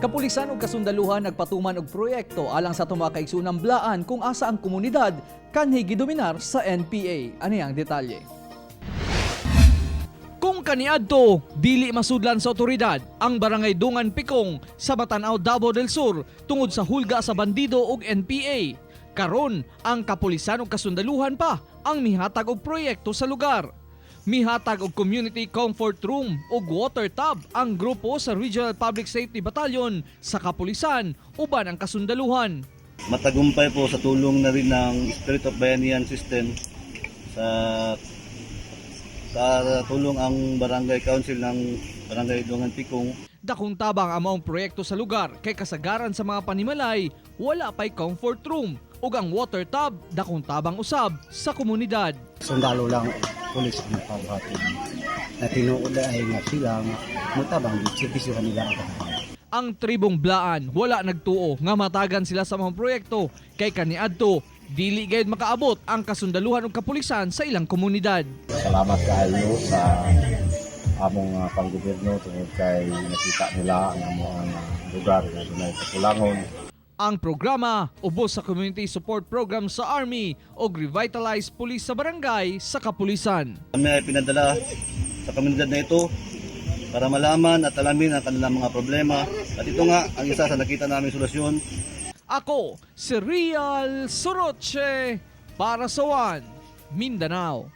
Kapulisan ug kasundaluhan nagpatuman og proyekto alang sa atong mga kaigsuonang Blaan kung asa ang komunidad kanhi gidominar sa NPA. Ani ang detalye. Kung kaniadto, dili masudlan sa otoridad ang Barangay Dungan Pikong sa Batanaw, Davao del Sur tungod sa hulga sa bandido ug NPA. Karon, ang kapulisan ug kasundaluhan pa ang mihatag og proyekto sa lugar. Mihatag og community comfort room ug water tub ang grupo sa Regional Public Safety Battalion sa kapulisan uban ang kasundaluhan. Matagumpay po sa tulong na rin ng Spirit of Bayanihan System sa tulong ang Barangay Council ng Barangay Dungan Pikong. Dakong tabang ang maong proyekto sa lugar kay kasagaran sa mga panimalay, wala pa'y comfort room ug ang water tub dakong tabang usab sa komunidad. Sundalo lang, pulis ang nagpabuhat na tinuod ay nga sila nga mutabang serbisyo kanila ang katawhan. Ang tribong Blaan wala nagtuo nga matagan sila sa mga proyekto kay kaniadto dili gayud makaabot ang kasundaluhan ug kapulisan sa ilang komunidad. Salamat kaayo sa among panggobyerno tungod kay nakita nila ang among lugar nga dunay kakulangon. Ang programa ubos sa Community Support Program sa Army ug Revitalized Police sa barangay sa kapulisan. Kami ay pinadala sa komunidad na ito para malaman at alamin ang kanilang mga problema. At ito nga ang isa sa nakita naming solusyon. Ako si Real Soroche para sa One Mindanao.